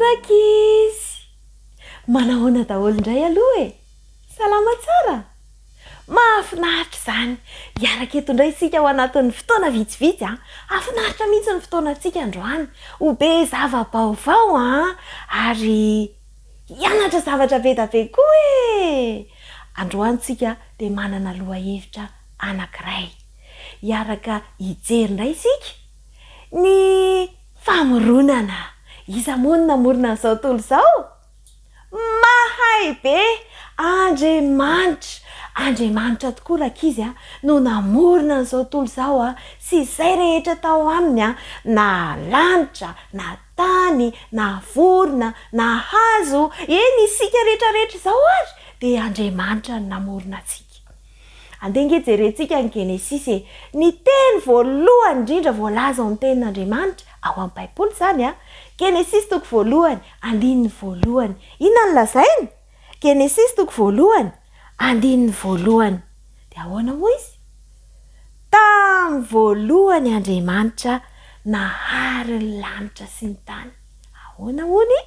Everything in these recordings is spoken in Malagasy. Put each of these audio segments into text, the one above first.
rankizy! Manahoana daholo indray aloha e? Salama tsara? Mahafinaritra izany! Hiaraka eto indray isika ao anatin'ny fotoana vitsivitsy an! Hahafinaritra mihitsy ny fotoanantsika androany! Ho be zava-baovao an! Ary hianatra zavatra be da be koa e! Androany tsika dia manana lohahevitra anankiray. Hiaraka hijery indray isika ny famoronana. Iza moa no namorona an'izao tontolo izao? Mahay be! Andriamanitra! Andriamanitra tokoa rankizy a, no namorona an'izao tontolo izao a, sy izay rehetra tao aminy a, na lanitra, na tany, na vorona, na hazo, eny isika rehetra rehetra izao ary dia Andriamanitra no namorona antsika. Andeha ange jerentsika ny Genesisy e! Ny teny voalohany indrindra voalaza ao amin'ny Tenin'Andriamanitra, ao amin'ny Baiboly izany an! Genesisy toko voalohany, andininy voalohany. Inona no lazainy? Genesisy toko voalohany, andininy voalohany. Dia ahoana hoy izy? Tamin'ny voalohany Andriamanitra nahary ny lanitra sy ny tany. Ahoana hono?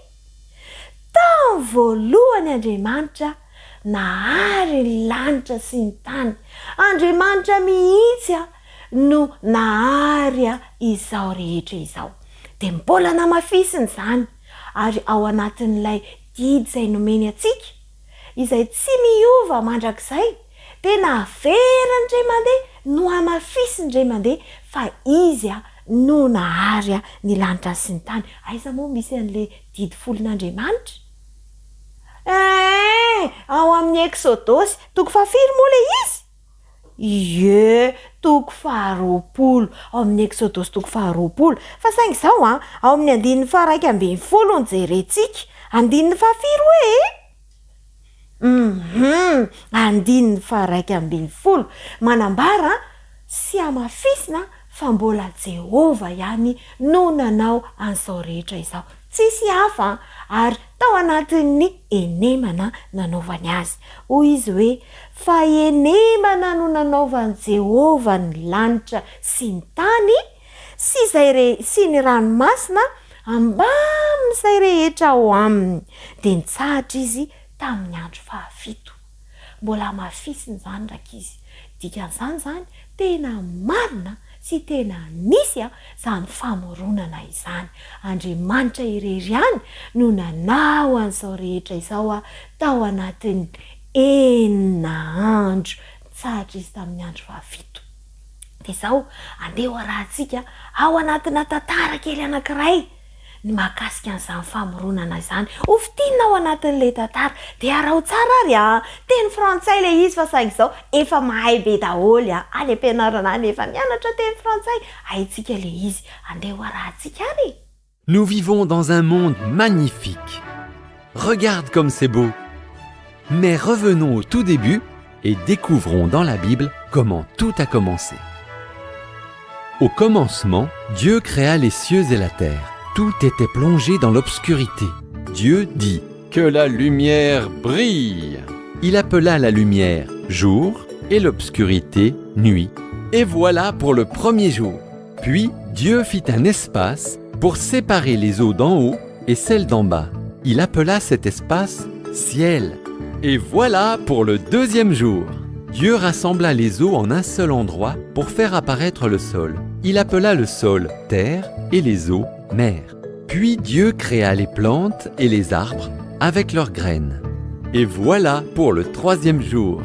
Tamin'ny voalohany Andriamanitra nahary ny lanitra sy ny tany. Andriamanitra mihitsy no nahary izao rehetra izao. Dia mbola namafisiny izany ary ao anatin'ilay didy izay nomeny antsika, izay tsy miova mandrakizay, dia naveriny indray mandeha, nohamafisiny indray mandeha fa Izy no nahary ny lanitra sy ny tany. Aiza moa misy an'ilay didy folon'Andriamanitra? Eeh! Ao amin'ny Eksodosy, toko fahafiry moa ilay izy? Ie, toko faharoapolo. Ao amin'ny Eksodosy toko faharoapolo. Fa saingy izao an, ao amin'ny andininy faha-iraika ambin'ny folo no jerentsika. Andininy fahafiry hoe e? Hum, andininy faha-11. Manambara sy hamafisina fa mbola Jehovah ihany no nanao an'izao rehetra izao. Tsisy hafa, ary tao anatin'ny henemana nanaovany azy. Hoy izy hoe, Fa henemana no nanaovan'i Jehovah ny lanitra sy ny tany, sy izay re, sy ny ranomasina mbamin'izay rehetra ao aminy. Dia nitsahatra izy tamin'ny andro fahafito. Mbola hamafisina izany rankizy. Dikan'izany izany, tena marina sy tena nisy izany famoronana izany. Andriamanitra irery ihany no nanao an'izao rehetra izao tao anatin'ny enina andro. Nitsahatra izy tamin'ny andro fahafito. Dia izao, andeha ho arahantsika ao anatina tantara kely anankiray ny mahakasika an'izany famoronana izany. Ho fintinina ao anatin'ilay tantara. Dia araho tsara ary an! Teny frantsay ilay izy fa saingy izao efa mahay be daholo an! Any am-pianarana any efa mianatra teny frantsay. Haintsika ilay izy. Andeha ho arahantsika ary e! Nous vivons dans un monde magnifique. Regarde comme c'est beau. Mais revenons au tout début et découvrons dans la Bible comment tout a commencé. Au commencement, Dieu créa les cieux et la terre. Tout était plongé dans l'obscurité. Dieu dit Que la lumière brille. Il appela la lumière jour et l'obscurité nuit. Et voilà pour le premier jour. Puis Dieu fit un espace pour séparer les eaux d'en haut et celles d'en bas. Il appela cet espace ciel. Et voilà pour le deuxième jour. Dieu rassembla les eaux en un seul endroit pour faire apparaître le sol. Il appela le sol terre et les eaux mer. Puis Dieu créa les plantes et les arbres avec leurs graines. Et voilà pour le troisième jour.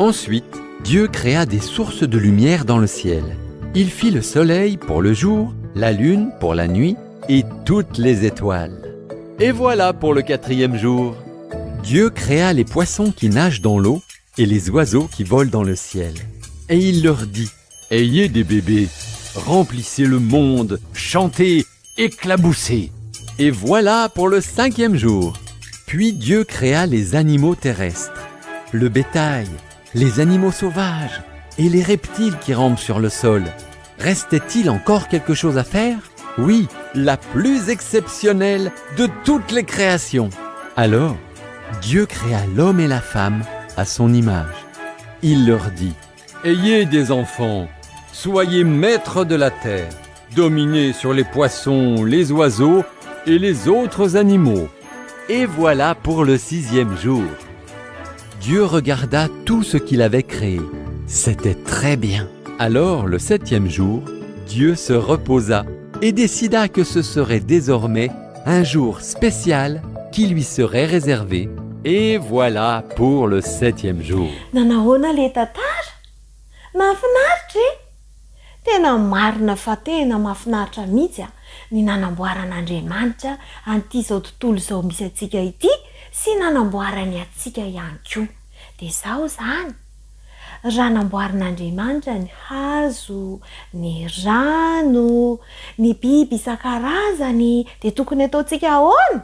Ensuite, Dieu créa des sources de lumière dans le ciel. Il fit le soleil pour le jour, la lune pour la nuit et toutes les étoiles. Et voilà pour le quatrième jour. Dieu créa les poissons qui nagent dans l'eau et les oiseaux qui volent dans le ciel. Et il leur dit, Ayez des bébés, remplissez le monde, chantez, éclaboussez. Et voilà pour le cinquième jour. Puis Dieu créa les animaux terrestres, le bétail, les animaux sauvages et les reptiles qui rampent sur le sol. Restait-il encore quelque chose à faire Oui, la plus exceptionnelle de toutes les créations. Alors, Dieu créa l'homme et la femme à son image. Il leur dit, Ayez des enfants, soyez maîtres de la terre, dominez sur les poissons, les oiseaux et les autres animaux. Et voilà pour le sixième jour. Dieu regarda tout ce qu'il avait créé. C'était très bien. Alors, le septième jour, Dieu se reposa et décida que ce serait désormais un jour spécial qui lui serait réservé. Et voilà pour le septième jour. Nanahoana le tantara? Nahafinaritra e! Tena marina fa tena mahafinaritra mihitsy a, ny nanamboaran'Andriamanitra an'ity izao tontolo izao misy antsika ity sy nanamboarany antsika ihany koa. Dia izao izany, raha namboarin'Andriamanitra ny hazo, ny rano, ny biby isan-karazany dia tokony ataontsika ahoana?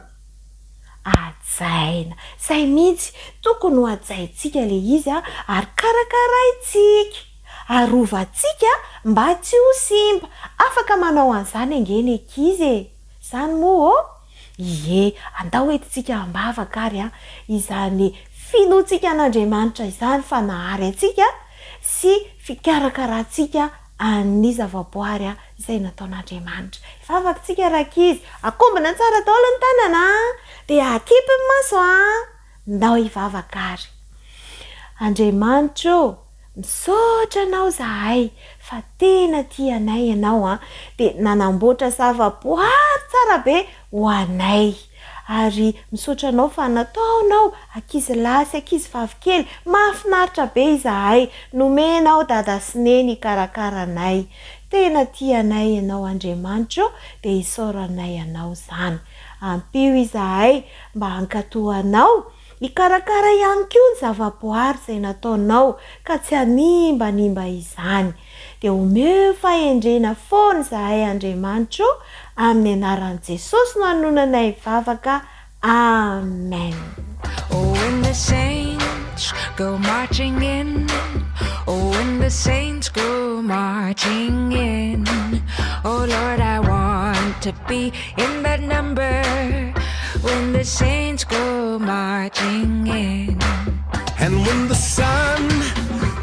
Hajaina. Izay mihitsy, tokony ho hajaintsika ilay izy ary karakaraintsika. Arovantsika mba tsy ho simba. Afaka manao an'izany ange ny ankizy e! Izany moa ô? Ie, andao entintsika am-bavaka ary izany finoantsika an'Andriamanitra izany fa nahary antsika sy fikarakarantsika an'ny zavaboary izay nataon'Andriamanitra. Hivavaka tsika rankizy. Akombona tsara daholo ny tanana an! Dia akipy ny maso an! Ndao hivavaka ary. Andriamanitra ô, misaotra Anao izahay fa tena tia anay Ianao an! Dia nanamboatra zavaboary tsara be ho anay. Ary misaotra anao fa nataonao ankizy lahy sy ankizy vavy kely mahafinaritra be izahay, nomenao dada sy neny hikarakara anay. Tena tia anay ianao Andriamanitra ô dia isaoranay anao izany. Ampio izahay mba hankatò anao, hikarakara ihany koa ny zavaboary izay nataonao ka tsy hanimbanimba izany. Dia omeo fahendrena foana izahay Andriamanitra ô, amin'ny anaran'i Jesosy no anonanay vavaka, Amen. Oh when the saints go marching in Oh when the saints go marching in Oh Lord I want to be in that number When the saints go marching in And when the sun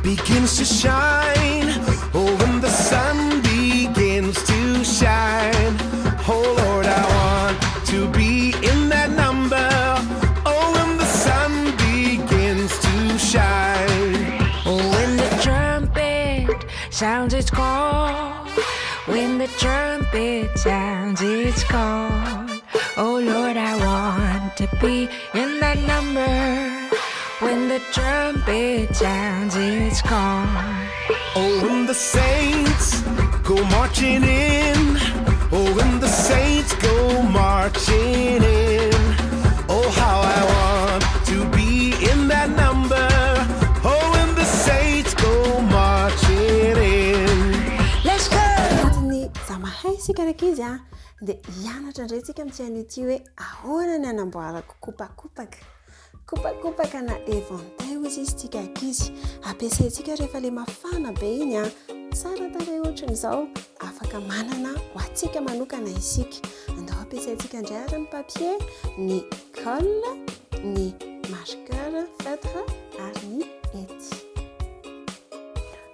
begins to shine Oh when the sun begins to shine Oh Lord I want to be in that number Oh when the sun begins to shine Oh when the trumpet sounds its call When the trumpet sounds its call Oh Lord I want to be in that number When the trumpet sounds its call Oh when the saints go marching in Oh when the saints go marching in Oh how I want to be in that number Oh when the saints go marching in Let's go! Anatin'ny Za mahay isika rankizy a, dia hianatra indray isika amin'ity anio ity hoe ahoana ny hanamboarako kopakopaka. Kopakopaka na éventail hozy izy tsika ankizy. Ampiasaintsika rehefa ilay mafana be iny a. Tsara tarehy ohatran'izao, afaka manana ho antsika manokana isika. Andao ampiasaintsika indray ary ny papier, ny colle, ny marqueur, feutre ary ny hety.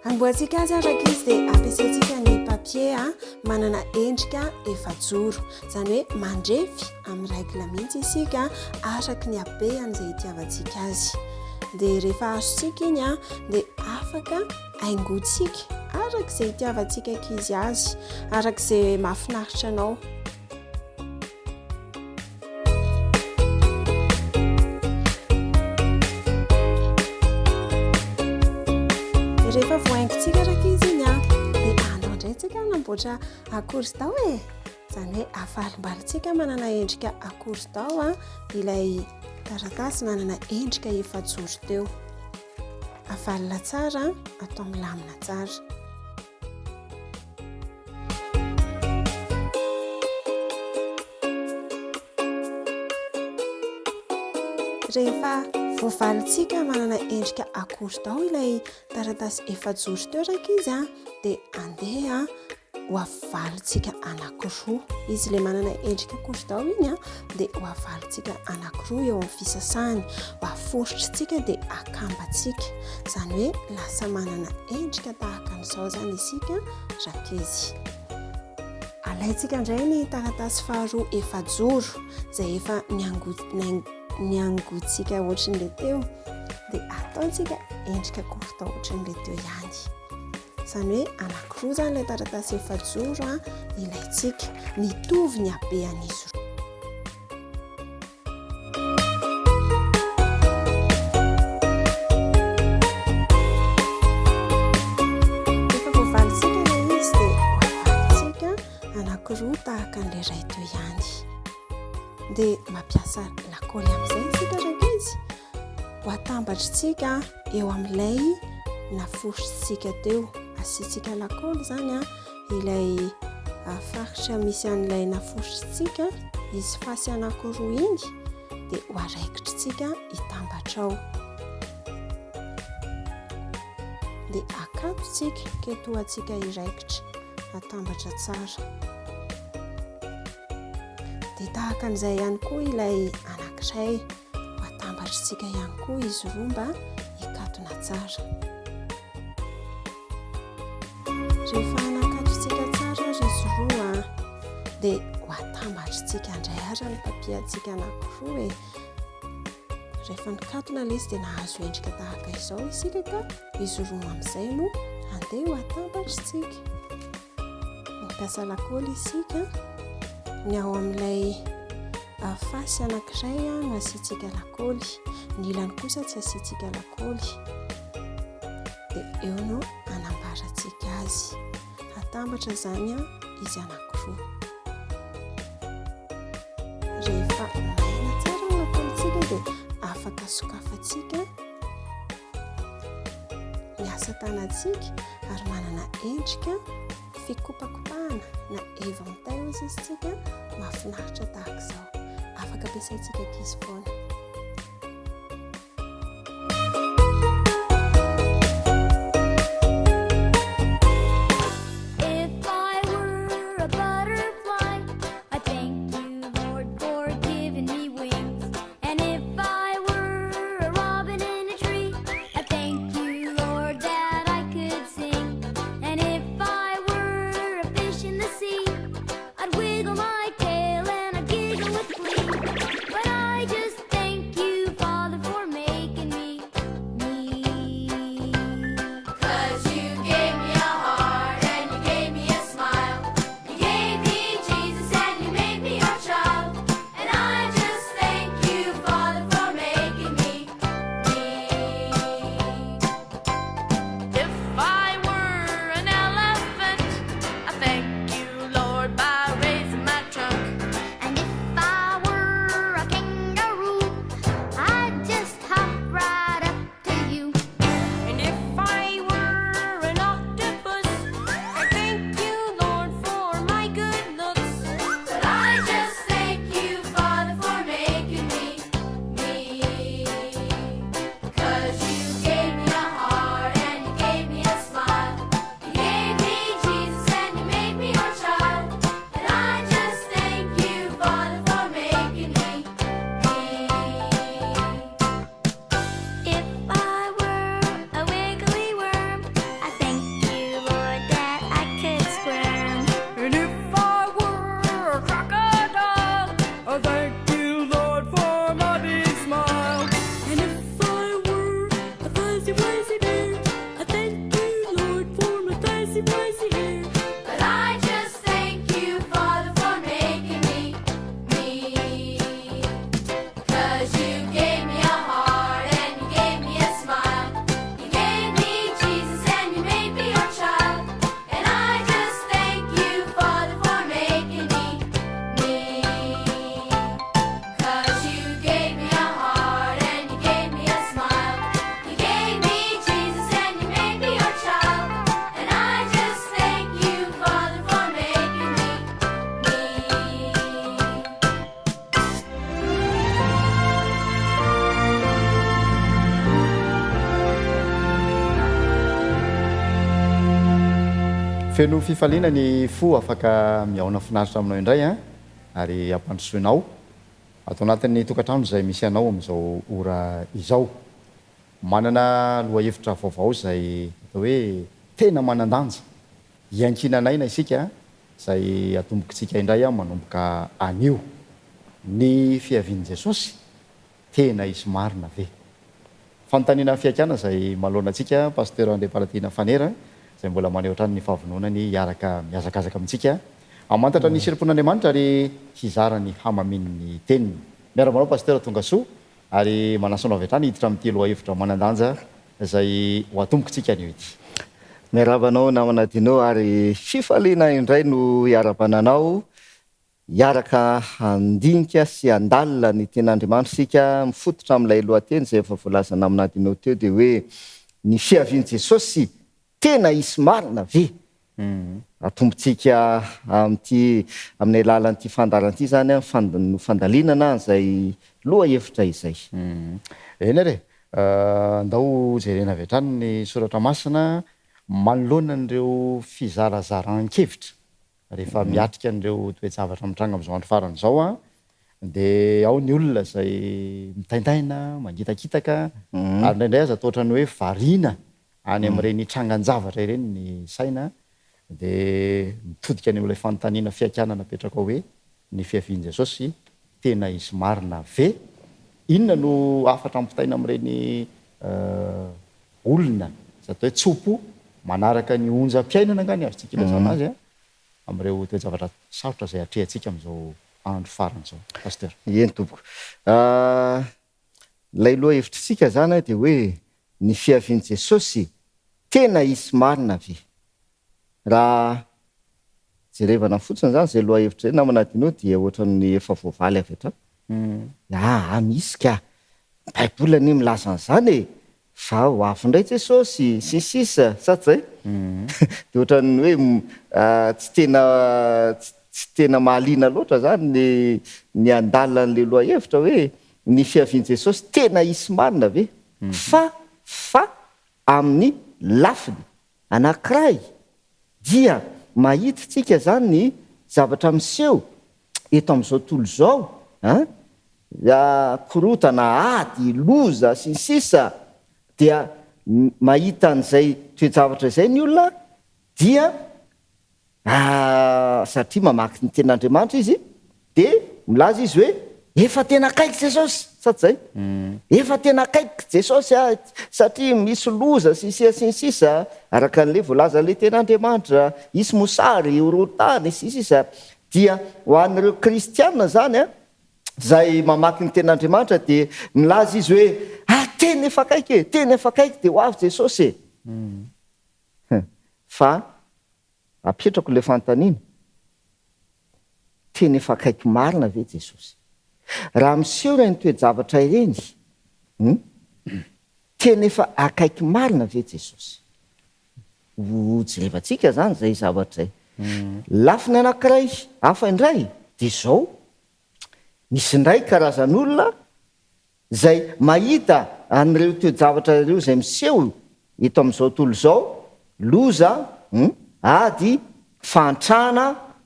Hanombohantsika azy araka izy dia ampiasaintsika ny papier manana endrika efajoro. Izany hoe mandrefy amin'ny règle mihitsy isika araka ny habean'izay itiavantsika azy. Dia rehefa azontsika iny dia afaka haingontsika araka izay itiavantsika ankizy azy, araka izay mahafinaritra anao. Rehefa voahaingontsika araka izy iny a, dia andao indray tsika hanamboatra akorodao e. Izany hoe avalimbalintsika manana endrika akorodao a, ilay taratasy nanana endrika efajoro teo. Avalona tsara, atao milamina tsara. Rehefa voavalintsika manana endrika akorodao ilay taratasy efajoro teo rankizy a, dia andeha ho avalintsika anankiroa. Izy ilay manana endrika akorodao iny a, dia ho avalintsika anankiroa eo amin'ny fisasahany. Ho aforitritsika dia akambantsika. Izany hoe lasa manana endrika tahaka an'izao izany isika rankizy. Alaintsika indray ny taratasy faharoa efajoro izay efa niangotsika ohatrin'ilay teo dia ataontsika endrika courte ohatrin'ilay teo ihany. Izany hoe anankiroa izany ilay taratasy efajoro ilaintsika. Mitovy ny habean'izy roa. Rehefa voavalintsika ilay izy dia hoavalintsika anankiroa tahaka an'ilay iray teo ihany. Dia mampiasa lakaoly amin'izay isika rankizy. Ho atambatritsika eo amin'ilay naforitsika teo. Asiantsika lakaoly izany ilay faritra misy an'ilay naforitsika, izy fasy anankiroa iny dia ho araikitritsika hitambatra ao. Dia akatotsika, ketohantsika hiraikitra, atambatra tsara. Dia tahaka an'izay ihany koa ilay anankiray. Ho atambatritsika ihany koa izy roa mba hikatona tsara. Rehefa nakatontsika tsara ary izy roa dia ho atambatritsika indray ary ny papier-ntsika anankiroa e. Rehefa nikatona ilay izy dia nahazo endrika tahaka izao isika ka izy roa amin'izay no andeha ho atambatritsika. Mampiasa lakaoly isika. Ny ao amin'ilay fasy anankiray no asiantsika lakaoly. Ny ilany kosa tsy asiantsika lakaoly. Dia eo no anambarantsika azy. Atambatra izany izy anankiroa. Rehefa maina tsara ny lakaolintsika dia afaka sokafantsika ny asa tanantsika ary manana endrika fikopakopahana na éventail hozy izy tsika mahafinaritra tahaka izao. Afaka ampiasaintsika ankizy foana. If I were a butterfly, I'd thank you, Lord, for giving me wings. And if I were a robin in a tree, I'd thank you, Lord, that I could sing. And if I were a fish in the sea, I'd wiggle my tail and I'd giggle with glee. But I just thank you, Father, for making me me. 'Cause you gave me a heart and you gave me a smile. You gave me Jesus and you made me your child. And I just thank you, Father, for making me me. If I were an elephant, I thank you, Lord, by raising my trunk. And if I were a kangaroo, I'd just hop right up to you. And if I were an octopus, I'd thank you, Lord, for my good looks. But I just thank you, Father, for making me me. 'Cause you gave me a heart and you gave me a smile. You gave me Jesus and you made me your child. And I just thank you, Father, for making me me. If I were a wiggly worm, I thank you, Lord, that I could squirm. And if I were a crocodile, I thank you, Lord, for my big smile. And if I were a fuzzy wuzzy bear, I thank you, Lord, for my fuzzy wuzzy hair. But I just thank you, Father, for making me me. 'Cause you gave me a heart and you gave me a smile. You gave me Jesus and you made me your child. And I just thank you, Father, for making me me. 'Cause you gave me a heart and you gave me a smile. You gave me Jesus and you made me your child. And I just thank you, Father, for making me me. Feno fifaliana ny fo afaka mihaona finaritra aminao indray an, ary ampandrosoinao ato anatin'ny tokantrano izay misy anao amin'izao ora izao. Manana lohahevitra vaovao izay atao hoe tena manan-danja, iankinan'aina isika. izay atombokitsika indray manomboka anio. Ny fiavian'i Jesosy, tena hisy marina ve? Fanontaniana fihaikana izay manoloana antsika Pasteur Andriamparatiana Fanera izay mbola maneho hatrany ny fahavononany hiaraka mihazakazaka amintsika hamantatra ny sitrapon'Andriamanitra ary hizara ny hamamin'ny teniny. Miarahaba anao Pasteur tongasoa ary manasa anao avy hatrany hiditra amin'ity lohahevitra manan-danja izay ho atombokitsika anio ity. Miarahaba anao namana Dino ary fifaliana indray no hiarahabana anao Hiaraka handinika sy handalina ny Tenin'Andriamanitra isika, mifototra amin'ilay lohateny izay efa voalaza naminadinao teo dia hoe Ny fiavian'i Jesosy tena hisy marina ve? Atombontsika amin'ity amin'ny alalan'ity fandaharana ity izany ny fandalinana an'izay lohahevitra izay. Eny ary e! Andao hojerena avy hatrany ny Soratra Masina manoloana an'ireo fizarazaràn-kevitra Rehefa miatrika an'ireo toe-javatra mitranga amin'izao andro farany izao aho, dia ao ny olona izay mitaintaina, mangitakitaka, ary indraindray aza toa ohatran'ny hoe variana any amin'ireny trangan-javatra ireny ny saina, dia mitodika any amin'ilay fanontaniana fihaikana napetraka ao hoe, Ny fiavian'i Jesosy tena hisy marina ve? Inona no hafatra ampitaina amin'ireny olona izay atao hoe tso-po manaraka ny onjam-piainana angaha ny azontsika ilazana azy amin'ireo toe-javatra sarotra izay atrehantsika amin'izao andro farany izao. Pasteur. Eny tompoko. Ilay lohahevitr'isika izany dia hoe ny fiavian'i Jesosy tena hisy marina ve? Raha jerevana fotsiny izany izay lohahevitra izay namana Dino dia ohatran'ny efa voavaly avy hatrany. Aa misy ka! Ny baiboly anie milaza an'izany e! Fa ho avy indray Jesosy sy ny sisa sa tsy izay? Dia ohatran'ny hoe tsy tena tsy tena mahaliana loatra izany ny ny handalina an'ilay lohahevitra hoe ny fiavian'i Jesosy tena hisy marina ve? Fa fa amin'ny lafiny Anankiray dia mahita tsika zany ny zavatra miseho eto amin'izao tontolo izao an, korontana, ady, loza sy ny sisa dia mahita an'izay toe-javatra izay ny olona dia Satria mamaky ny Tenin'Andriamanitra izy, dia milaza izy hoe, Efa tena akaiky Jesosy! Sa tsy izay? Efa tena akaiky Jesosy aho, satria misy loza sy sia sy ny sisa, araka an'ilay voalazan'ilay Tenin'Andriamanitra, hisy mosary, horohorontany, sy ny sisa. Dia ho an'ireo Kristiana izany, izay mamaky ny Tenin'Andriamanitra, dia milaza izy hoe, Ah, tena efa akaiky e! Tena efa akaiky, dia ho avy Jesosy e! Fa Apetrako ilay fanontaniana, tena efa akaiky marina ve Jesosy? Raha miseho ireny toe-javatra ireny, hum, tena efa akaiky marina ve Jesosy? Ho jerevantsika izany izay zavatra izay. Lafiny anankiray hafa indray dia izao, misy indray karazan'olona Izay mahita an'ireo toe-javatra ireo izay miseho eto amin'izao tontolo izao, loza, ady, fahantrana,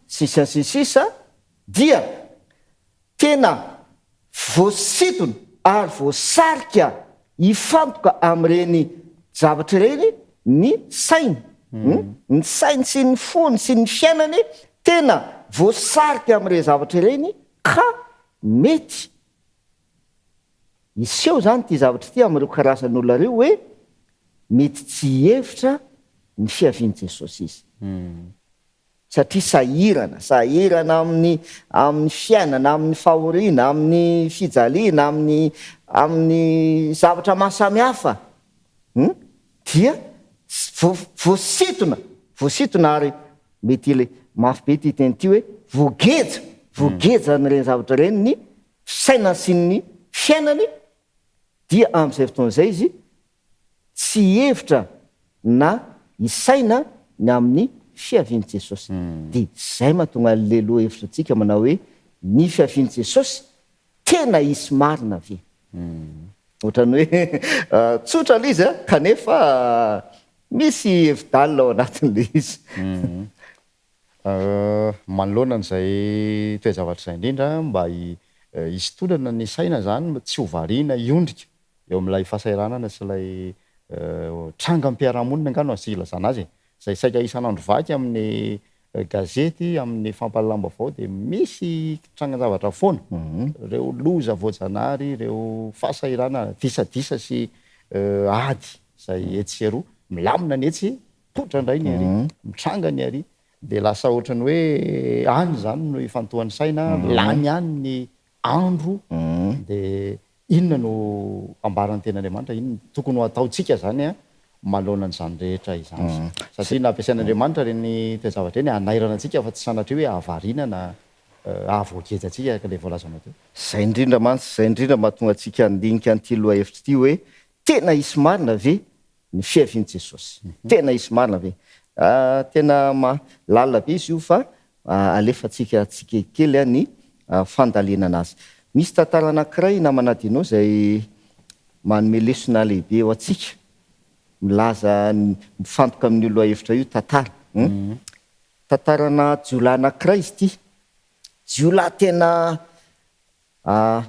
sy ny sy ny sisa, dia tena voasintona ary voasarika hifantoka amin'ireny zavatra ireny ny sainy, ny sainy sy ny fony sy ny fiainany, tena voasarika amin'ireny zavatra ireny ka mety Hiseho izany ity zavatra ity amin'ireo karazan'olona ireo hoe mety tsy hihevitra ny fiavian'i Jesosy izy. Satria sahirana, sahirana amin'ny amin'ny fiainana, amin'ny fahoriana, amin'ny fijaliana, amin'ny amin'ny zavatra mahasamihafa. Hum? Dia voasintona, voasintona ary mety ilay mafy be ity teny ity hoe voageja, voageja an'ireny zavatra ireny ny fisainany sy ny fiainany dia amin'izay fotoana izay izy tsy hihevitra na hisaina ny amin'ny fiavian'i Jesosy. Dia izay mahatonga an'ilay lohahevitra antsika manao hoe ny fiavian'i Jesosy tena hisy marina ve? Ohatran'ny hoe tsotra ilay izy kanefa misy hevi-dalina ao anatin'ilay izy. Manoloana an'izay toe-javatra izay indrindra, mba hisintonana ny saina izany, tsy ho variana hiondrika eo amin'ilay fahasahiranana sy ilay trangam-piarahamonina angaha no azo ilazana azy e, izay saika isan'andro vaky amin'ny gazety, amin'ny fampahalalam-baovao dia misy trangan-javatra foana. Ireo loza voajanahary, ireo fahasahiranana, disadisa sy ady izay etsy sy eroa. Milamina ny etsy, mipoitra indray ny ery, mitranga ny ary. Dia lasa ohatran'ny hoe any izany no ifantohan'ny saina, lany any ny andro dia inona no ambaran'ny tenin'Andriamanitra, inona no tokony ho ataontsika izany manoloana an'izany rehetra izany. Satria nampiasain'Andriamanitra ireny toe-javatra ireny hanairana antsika fa tsy sanatria hoe hahavariana na hahavoageja antsika araka ilay voalazanao teo. Izay indrindra mantsy, izay indrindra mahatonga antsika handinika an'ity lohahevitra ity hoe tena hisy marina ve ny fiavian'i Jesosy. Tena hisy marina ve? Tena lalina be izy io fa alefantsika tsikelikely ny fandalinana azy. Misy tantara anankiray namana Dino izay manome lesona lehibe ho antsika, milaza mifantoka amin'io lohahevitra io tantara. Tantarana jiolahy anankiray izy ity. Jiolahy tena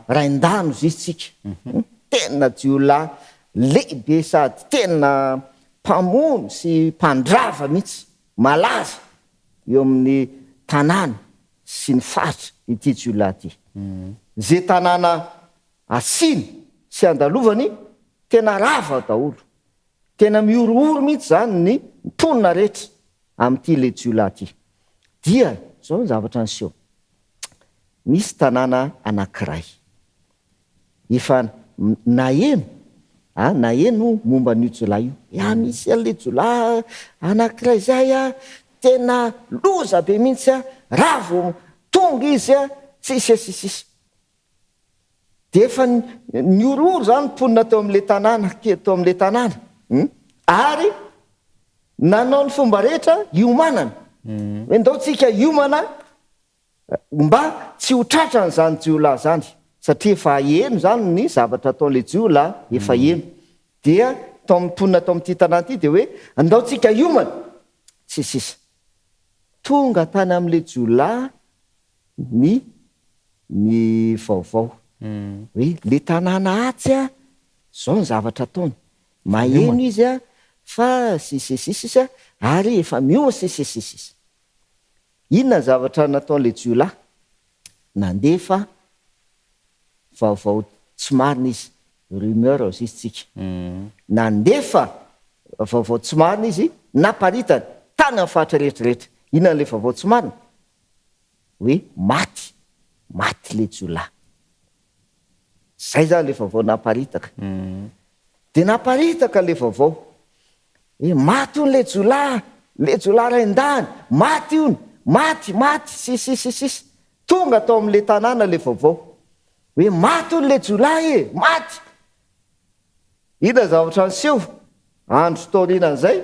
Rain-dano izy tsika. Tena jiolahy lehibe sady tena mpamono sy mpandrava mihitsy, malaza eo amin'ny tanàna sy ny faritra ity jiolahy ity. Ze tanàna asiany sy andalovany tena rava daholo. Tena mihorohoro mihitsy izany ny mponina rehetra amin'ity ilay jiolahy ity. Dia izao ny zavatra niseho. Nisy tanàna anankiray. Efa naheno, a, naheno momba an'io jiolahy io. Ya, misy an'ilay jiolahy anankiray izay a, tena loza be mihitsy a, raha vao tonga izy a, sisa sy sisa. Dia efa nihorohoro izany ny mponina teo amin'ilay tanàna, teo amin'ilay tanàna. Ary nanao ny fomba rehetra hiomanana. Hoe ndao tsika hiomana mba tsy ho tratran'izany jiolahy izany. Satria efa heno izany ny zavatra ataon'ilay jiolahy, efa heno. Dia tao amin'ny mponina tao amin'ity tanàna ity dia hoe ndao tsika hiomana. Sy sisa. Tonga tany amin'ilay jiolahy ny ny vaovao hoe le tanàna atsy a zao ny zavatra ataony, maheno izy a fa sy sy sy sisa ary efa miova sy sy sy sisa. Inona ny zavatra nataon'le jiolahy? Nandefa vaovao tsy marina izy, rumeur hozy izy tsika. Nandefa vaovao tsy marina izy, naparitany tany amin'ny faritra rehetra rehetra. Inona le vaovao tsy marina? hoe maty, maty le jiolahy. Zay zany le vaovao naparitaka. De naparitaka le vaovao hoe maty hono le jiolahy, le jiolahy raindahiny, maty hono, maty, maty, sy sy sy sisa. Tonga tao amin'le tanàna le vaovao hoe maty hono le jiolahy e, maty. Inona ny zavatra niseho andro taorianan'izay?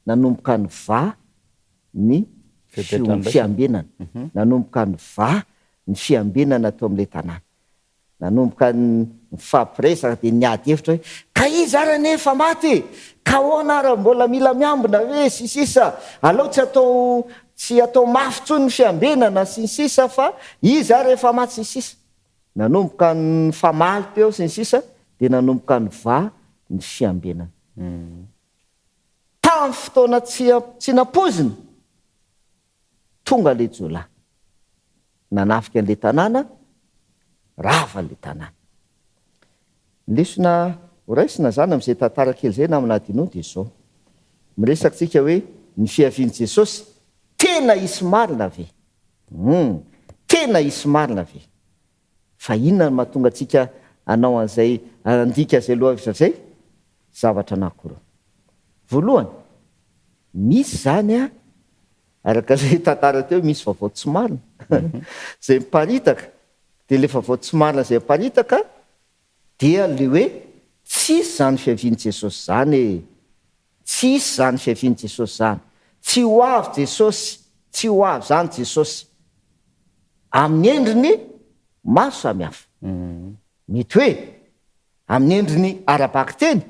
Nanomboka nivaha ny fiambenana. Nanomboka nivaha ny fiambenana teo amin'ilay tanàna. Nanomboka nifampiresaka dia niady hevitra hoe, ka iza ary anie efa maty e? Ka ahoana ary mbola mila miambina ve? Sy ny sisa. Aleo tsy atao tsy atao mafy intsony ny fiambenana sy ny sisa fa iza ary efa maty sy ny sisa. Nanomboka nifamaly teo sy ny sisa dia nanomboka nivaha ny fiambenana. Tamin'ny fotoana tsy tsy nampoizina, tonga ilay jiolahy. Nanafika an'ilay tanàna, rava ilay tanàna. Ny lesona horaisina izany amin'izay tantara kely izay namana Adino dia izao. Miresaka tsika hoe ny fiavian'i Jesosy tena hisy marina ve? Hum, tena hisy marina ve? Fa inona no mahatonga antsika hanao an'izay, handika izay lohahevitra izay? Zavatra anankiroa. Voalohany, misy izany an, araka ilay tantara teo, misy vaovao tsy marina izay miparitaka. Dia ilay vaovao tsy marina izay miparitaka dia ilay hoe tsisy izany fiavian'i Jesosy izany e! Tsy hisy izany fiavian'i Jesosy izany. Tsy ho avy Jesosy, tsy ho avy izany Jesosy. Amin'ny endriny maro samihafa. Mety hoe amin'ny endriny ara-bakiteny,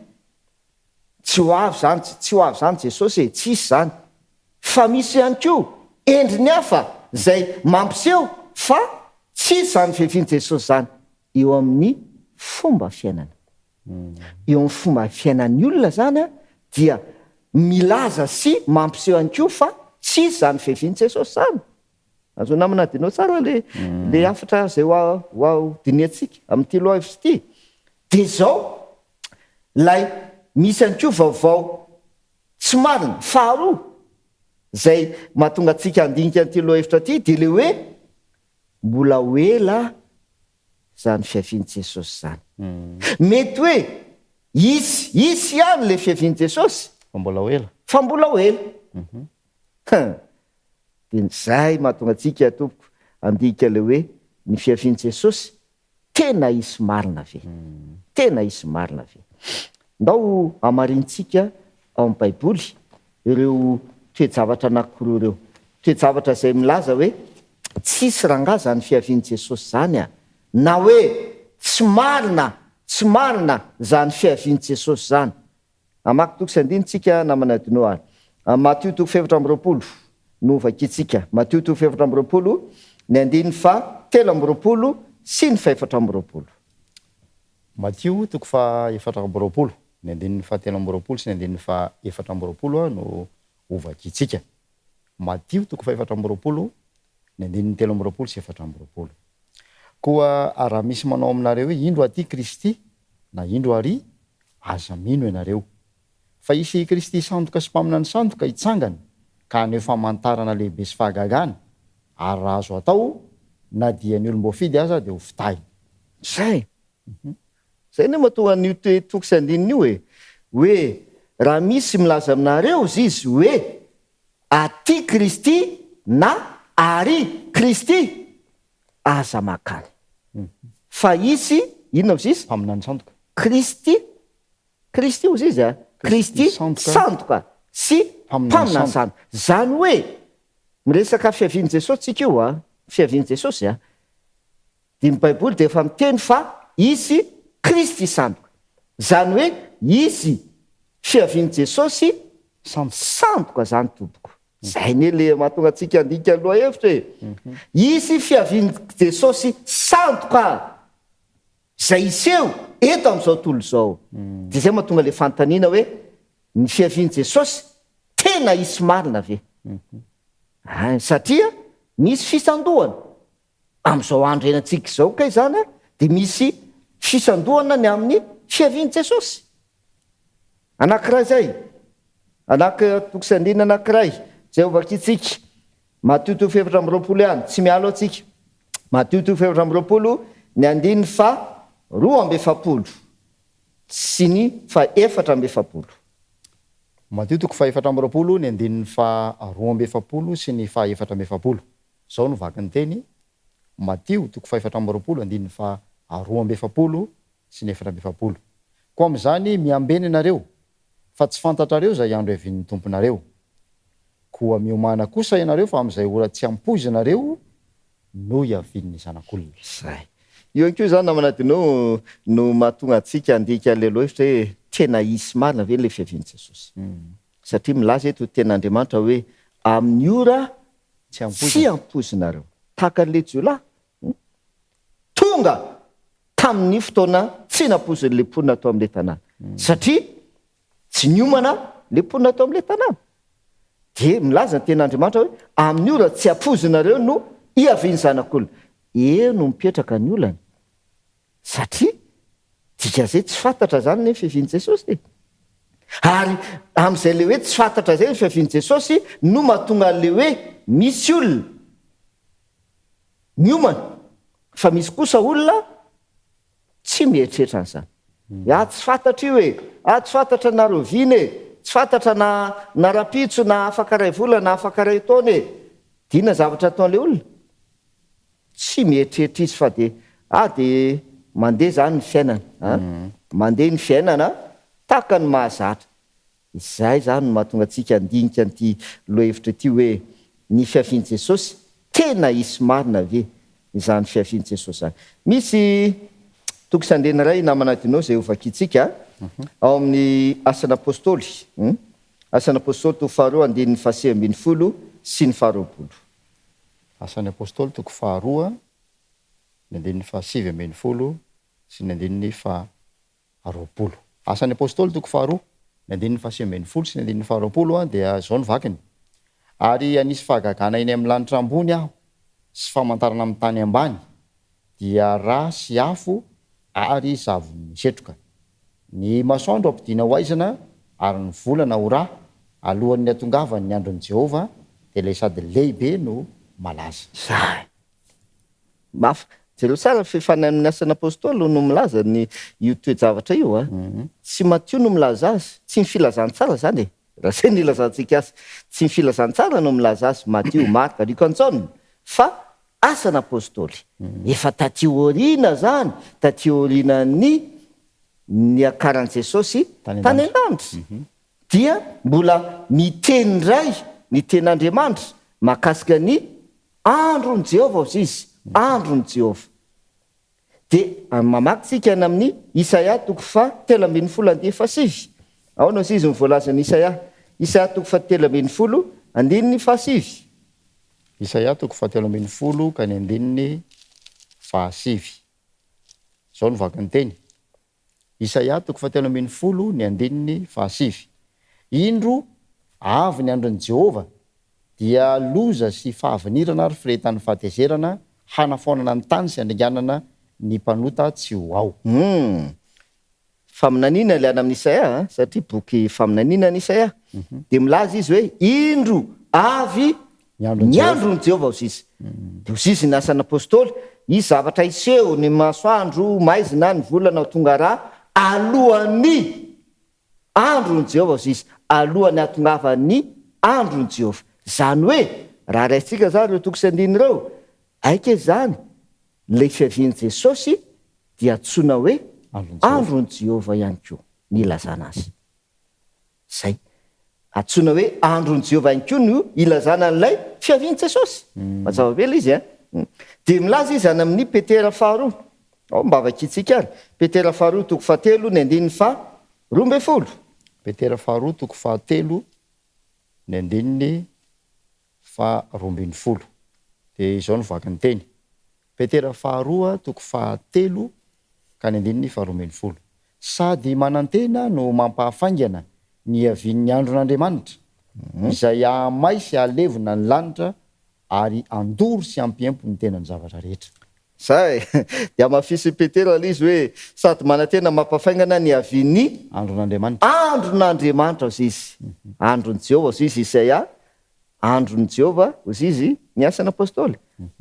tsy ho avy izany, tsy ho avy izany Jesosy e, tsy hisy izany. Fa misy ihany koa endriny hafa izay mampiseho fa tsy hisy izany fiavian'i Jesosy izany eo amin'ny fomba fiainana. Eo amin'ny fomba fiainan'ny olona izany dia milaza sy mampiseho ihany koa fa. Tsy hisy izany fiavian'i Jesosy izany. Azon'ny namana adinao tsara le le hafatra izay ho ho dinihantsika amin'ity lohahevitra ity. Dia izao, ilay misy ihany koa vaovao tsy marina faharoa izay mahatonga antsika handinika an'ity lohahevitra ity dia ilay hoe mbola ho ela izany fiavian'i Jesosy izany. Mety hoe hisy, hisy ihany ilay fiavian'i Jesosy. Fa mbola ho ela. Fa mbola ho ela. Hum. Dia izay mahatonga antsika tompoko handinika ilay hoe ny fiavian'i Jesosy tena hisy marina ve? Tena hisy marina ve? Ndao hamarintsika ao amin'ny Baiboly ireo toe-javatra anankiroa ireo. Toe-javatra izay milaza hoe tsisy rangahy izany fiavian'i Jesosy izany a! Na hoe tsy marina, tsy marina izany fiavian'i Jesosy izany. Hamaky toko sy andininy tsika namana Dino ary. Matio toko fahefatra amby 20 no vakintsika. Matio toko fahefatra amby 20, ny andininy faha 23 sy ny fahefatra amby 20. Matio toko faha 24, ny andininy faha 23 sy ny andininy faha 24 no hovakintsika. Matio toko faha 24, ny andininy 23 sy 24. Koa raha misy manao aminareo hoe, Indro aty Kristy, na Indro ary, aza mino ianareo. Fa hisy Kristy sandoka sy mpaminany sandoka hitsangana ka haneho famantarana lehibe sy fahagagana, ary raha azo atao, na dia ny olom-boafidy aza dia hofitahiny. Izay. Izay anie mahatonga an'io toko sy andininy io e! Hoe raha misy milaza aminareo izy hoe aty Kristy na ary Kristy, aza makany. Fa hisy, inona ozy izy? Mpaminany sandoka. Kristy, Kristy ozy izy a, Kristy sandoka sy mpaminany sandoka. Izany hoe, miresaka fiavian'i Jesosy tsika io a, fiavian'i Jesosy a, dia ny Baiboly dia efa miteny fa hisy Kristy sandoka. Izany hoe, hisy fiavian'i Jesosy sandoka izany tompoko. Zay anie le mahatonga antsika handika lohahevitra e! Hisy fiavian'i Jesosy sandoka izay hiseho eto amin'izao tontolo izao. Dia zay mahatonga le fanontaniana hoe ny fiavian'i Jesosy tena hisy marina ve? Ein, satria misy fisandohana. Amin'izao andro iainantsika izao kay izany dia misy fisandohana ny amin'ny fiavian'i Jesosy. Anankiray izay, anak toko sy andininy anankiray, izay ho vakintsika. Matio toko fahefatra amby 20 ihany, tsy miala ao tsika. Matio toko fahefatra amby 20, ny andininy faha 42 sy ny faha 44. Matio toko faha 24, ny andininy faha 42 sy ny faha 44. Izao no vakin'ny teny, Matio toko fahefatra amby 20 andininy faha 42 sy ny 44. Koa amin'izany miambena ianareo, fa tsy fantatrareo izay andro hiavian'ny Tomponareo. Koa miomàna kosa ianareo fa amin'izay ora tsy ampoizinareo no hiavian'ny Zanak'olona. Izay. Io ihany koa izany namana Dino no mahatonga antsika handika an'ilay lohahevitra hoe tena hisy marina ve ilay fiavian'i Jesosy? Satria milaza eto ny tenin'Andriamanitra hoe amin'ny ora Tsy ampoizinareo. Tahaka an'ilay jiolahy tonga tamin'ny fotoana tsy nampoizin'ilay mponina tao amin'ilay tanàna. Satria tsy niomana ilay mponina tao amin'ilay tanàna. Dia milaza ny tenin'Andriamanitra hoe amin'ny ora tsy ampoizinareo no hiavian'ny Zanak'olona. Eo no mipetraka ny olana. Satria dikan'izay tsy fantatra izany ny fiavian'i Jesosy e. Ary amin'izay ilay hoe tsy fantatra izay ny fiavian'i Jesosy no mahatonga an'ilay hoe misy olona miomana fa misy kosa olona tsy mieritreritra an'izany. Ah tsy fantatra io e, ah tsy fantatra na rahoviana e, tsy fantatra na na rahampitso na afaka iray volana na afaka iray taona e. Dia inona zavatra ataon'ilay olona? Tsy mieritreritra izy fa dia ah dia mandeha izany ny fiainana a! Mandeha ny fiainana tahaka ny mahazatra. Izay izany no mahatonga antsika handinika an'ity lohahevitra ity hoe ny fiavian'i Jesosy, tena hisy marina ve izany fiavian'i Jesosy izany? Misy toko sy andininy iray namana Dino izay hovakintsika ao amin'ny Asan'ny Apostoly, Asan'ny Apostoly toko faharoa andininy faha-19 sy ny faha-20. Asan'ny Apostoly toko faharoa, ny andininy faha-19 sy ny andininy faha-20. Asan'ny Apostoly toko faharoa, ny andininy faha-19 sy ny andininy faha-20 dia izao no vakiny, Ary hanisy fahagagana eny amin'ny lanitra ambony Aho, sy famantarana amin'ny tany ambany, dia rà sy afo ary zavon'ny setroka. Ny masoandro hampodiana ho haizina ary ny volana ho rà, alohan'ny hatongavan'ny andron'i Jehovah, dia ilay sady lehibe no malaza. Zay. Mafy. Jereo tsara fa efa any amin'ny Asan'ny Apostoly no milaza ny io toe-javatra io a. Tsy Matio no milaza azy, tsy ny Filazantsara izany e, raha izay no ilazantsika azy. Tsy ny Filazantsara no milaza azy, Matio, Marka, Lioka, Jaona, fa Asan'ny Apostoly. Efa taty aoriana izany, taty aorianan'ny niakaran'i Jesosy tany an-danitra. Dia mbola miteny indray ny Tenin'Andriamanitra mahakasika ny Andron'i Jehovah hozy izy, andron'i Jehovah. Dia mamaky tsika any amin'ny Isaia toko faha 13 andininy faha sivy. Ahoana hozy izy ny voalazan'i Isaia? Isaia toko faha 13 andininy faha sivy. Isaia toko faha 13 ka ny andininy faha sivy. Izao no vakin'ny teny. Isaia toko fahatelo ambin'ny folo ny andininy fahasivy. Indro, avy ny andron'i Jehovah, dia loza sy fahavinirana ary firehetan'ny fahatezerana hanafoanana ny tany sy handringanana ny mpanota tsy ho ao. Humm. Faminaniana ilay any amin'i Isaia a, satria boky faminaniana ny Isaia. Dia milaza izy hoe, Indro, avy Ny andron'i Ny Jehovah. andron'i Jehovah hozy izy. Dia hozy izy ny asan'ny apostoly, hisy zavatra hiseho, ny masoandro ho maizina, ny volana ho tonga rà, alohan'ny andron'i Jehovah hozy izy, alohan'ny hahatongavan'ny andron'i Jehovah. Izany hoe, raha raisintsika izany ireo toko sy andininy ireo, aika izany, ilay fiavian'i Jesosy dia antsoina hoe andron'i Jehovah ihany koa, ny ilazana azy. Izay. Antsoina hoe andron'i Jehovah ihany koa no ilazana an'ilay fiavian'i Jesosy. Mazava be ilay izy an! Dia milaza izy any amin'ny Petera faharoa. Ao mba vakintsika ary. Petera faharoa toko fahatelo ny andininy faha 12. Petera faharoa toko fahatelo ny andininy faha 12. Dia izao no vakin'ny teny. Petera faharoa toko fahatelo ka ny andininy faharoa ambin'ny folo. Sady manantena no mampahafaingana ny hiavian'ny andron'Andriamanitra, izay hahamay sy hahalevona ny lanitra ary handoro sy hampiempo ny tenan'ny zavatra rehetra. Izay! Dia hamafisin'i Petera ilay izy hoe, Sady manantena mampahafaingana ny hiavian'ny Andron'Andriamanitra. Andron'Andriamanitra, hozy izy. Andron'i Jehovah, hozy izy, Isaia Andron'i Jehovah, hozy izy, ny asan'ny apostoly.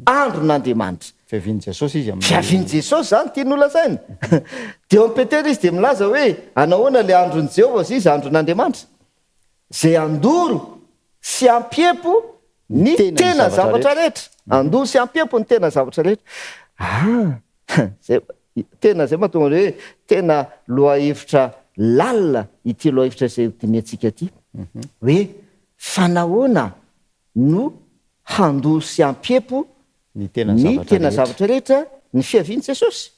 Andron'Andriamanitra. Fiavian'i Jesosy izy amin'ny. Fiavian'i Jesosy izany tiany holazaina. Dia eo amin'i Petera izy dia milaza hoe, Anahoana ilay andron'i Jehovah, hozy izy, andron'Andriamanitra, izay handoro sy hampiepo ny tena zavatra rehetra. Handoro sy hampiepo ny tena zavatra rehetra. Ah! Izay, tena izay mahatonga ny hoe tena lohahevitra lalina ity lohahevitra izay hodinihantsika ity. Hoe Fa nahoana no handoro sy hampiepo Ny tena ny zavatra tena rehetra. zavatra rehetra ny fiavian'i Jesosy?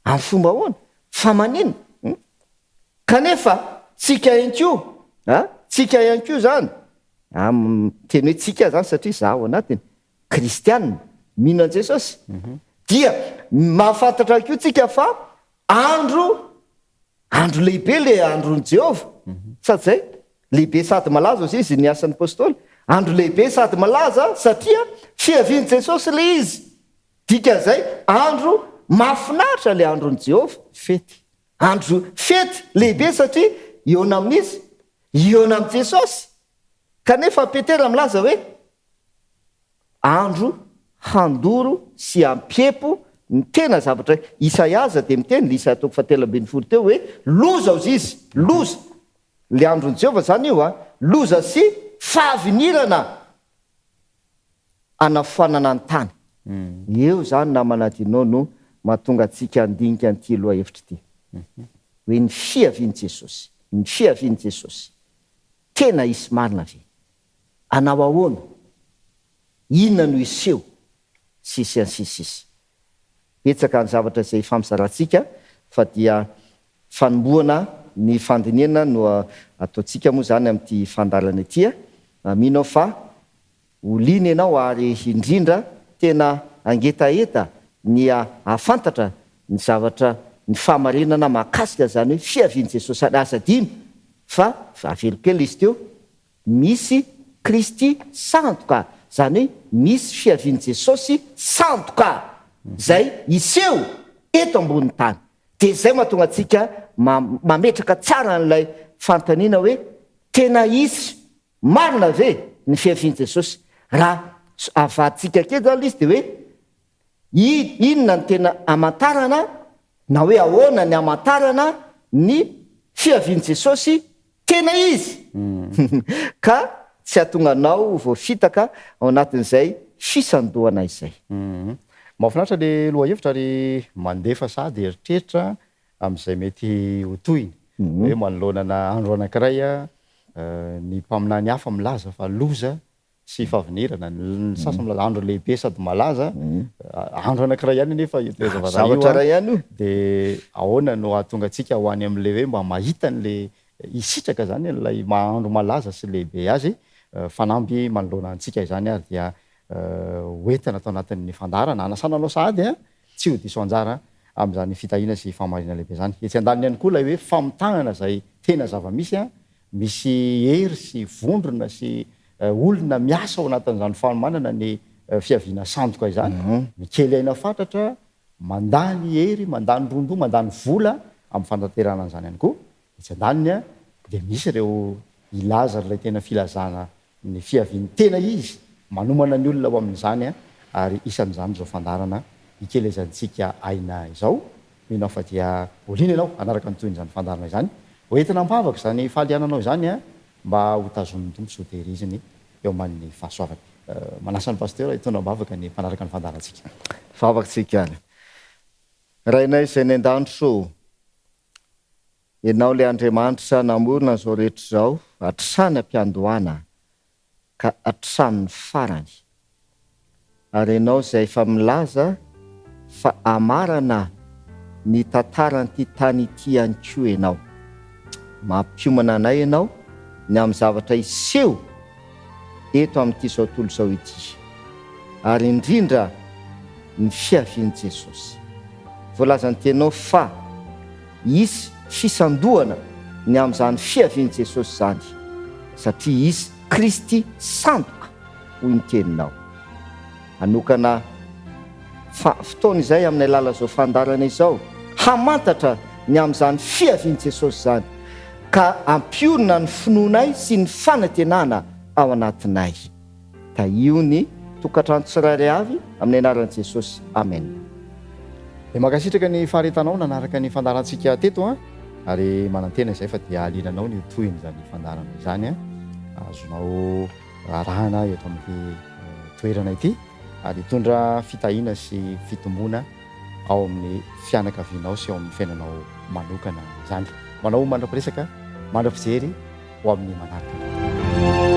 Amin'ny fomba ahoana? Fa maninona? Hum? Kanefa tsika ihany koa, a, tsika ihany koa izany, a, miteny hoe tsika aho izany satria izaho ao anatiny, kristiana, mino an'i Jesosy, dia mahafantatra ihany koa tsika fa andro Andro lehibe ilay andron'i Jehovah. Sady izay, lehibe sady malaza hozy izy ny asan'ny apostoly. Andro lehibe sady malaza satria fiavian'i Jesosy ilay izy. Dikan'izay, andro mahafinaritra ilay andron'i Jehovah. Fety. Andro fety lehibe satria hihaona amin'iza? Hihaona amin'i Jesosy. Kanefa Petera milaza hoe, Andro handoro sy hampiepo ny tena zavatra Isaia aza dia miteny, ilay Isaia toko fahatelo ambin'ny folo teo hoe, Loza hozy izy, loza! Ilay andron'i Jehovah izany io an, loza sy fahavinirana hanafoanana ny tany. Eo izany namana Dino no mahatonga antsika handinika an'ity lohahevitra ity, hoe ny fiavian'i Jesosy, ny fiavian'i Jesosy, tena hisy marina ve? Anao ahoana? Inona no hiseho? Sy sy sy sisa. Betsaka ny zavatra izay ifampizarantsika fa dia fanombohana ny fandinihana no ataontsika moa izany amin'ity fandaharana ity a. Mino aho fa ho liana ianao ary indrindra tena hangetaheta ny hahafantatra ny zavatra, ny fahamarinana mahakasika izany hoe fiavian'i Jesosy. Ary aza adino fa avelo kely izy teo, Misy Kristy sandoka, izany hoe misy fiavian'i Jesosy sandoka izay hiseho eto ambonin'ny tany. Dia izay mahatonga antsika mametraka tsara an'ilay fanontaniana hoe tena hisy marina ve ny fiavian'i Jesosy? Raha avadintsika kely izany ilay izy dia hoe inona no tena hamantarana na hoe ahoana ny hamantarana ny fiavian'i Jesosy tena izy ka tsy hahatonga anao ho voafitaka ao anatin'izay fisandohana izay. Mahafinaritra le lohahevitra ary mandefa sahady eritreritra amin'izay mety ho tohiny. Hoe manoloana ana andro anankiray ny mpaminany hafa milaza fa loza sy fahavinirana, ny sasany milaza andro lehibe sady malaza, andro anankiray ihany anefa io toe-javatra io. Zavatra iray ihany io. Dia ahoana no hahatonga antsika ho any amin'ilay hoe mba mahita an'ilay, hisitraka izany an'ilay maha andro malaza sy lehibe azy. Fanamby manoloana antsika izany ary dia ho entina ato anatin'ny fandaharana. Hanasana anao sahady tsy ho diso anjara amin'izany fitahiana sy fahamarinana lehibe izany. Etsy andaniny ihany koa ilay hoe famitahana izay tena zava-misy Misy hery sy vondrona sy olona miasa ao anatin'izany fanomanana ny fiaviana sandoka izany. Mikely aina fatratra, mandany hery, mandany ron-doha, mandany vola amin'ny fanatanterahana an'izany ihany koa. Etsy andaniny dia misy ireo hilaza ilay tena filazana ny fiaviany tena izy, manomana ny olona ho amin'izany ary isan'izany izao fandaharana ikelezantsika aina izao. Mino aho fa dia ho liana ianao hanaraka ny tohin'izany fandaharana izany. Ho entina am-bavaka izany fahaliananao izany mba ho tazonin'ny Tompo sy ho tehiriziny eo ambanin'ny fahasoavany. Manasa ny Pasteur hitondra am-bavaka ny mpanaraka ny fandaharantsika. Vavaka tsika ary. Rainay izay any an-danitra ô, Ianao ilay Andriamanitra namorona izao rehetra izao hatrany am-piandohana ka hatramin'ny farany. Ary Ianao izay efa milaza fa hamarana ny tantaran'ity tany ity ihany koa Ianao. Mampiomana anay Ianao ny amin'ny zavatra hiseho eto amin'ity izao tontolo izao ity, ary indrindra ny fiavian'i Jesosy. Voalazan'ny Teninao fa hisy fisandohana ny amin'izany fiavian'i Jesosy izany, satria hisy Kristy sandoka, hoy ny Teninao. Hanokana fa fotoana izay amin'ny alalan'izao fandaharana izao, hamantatra ny amin'izany fiavian'i Jesosy izany, ka hampiorina ny finoanay sy ny fanantenana ao anatinay. Tahio ny tokantrano tsirairay avy amin'ny anaran'i Jesosy. Amen. Dia mankasitraka ny faharetanao nanaraka ny fandaharantsika teto an, ary manantena izay fa dia hahaliana anao ny ho tohin'izany fandaharana izany an, azonao arahana eto amin'ity toerana ity ary hitondra fitahiana sy fitomboana ao amin'ny fianakavianao sy ao amin'ny fiainanao manokana izany. Manao mandra-piresaka, mandra-pijery ho amin'ny manaraka indray.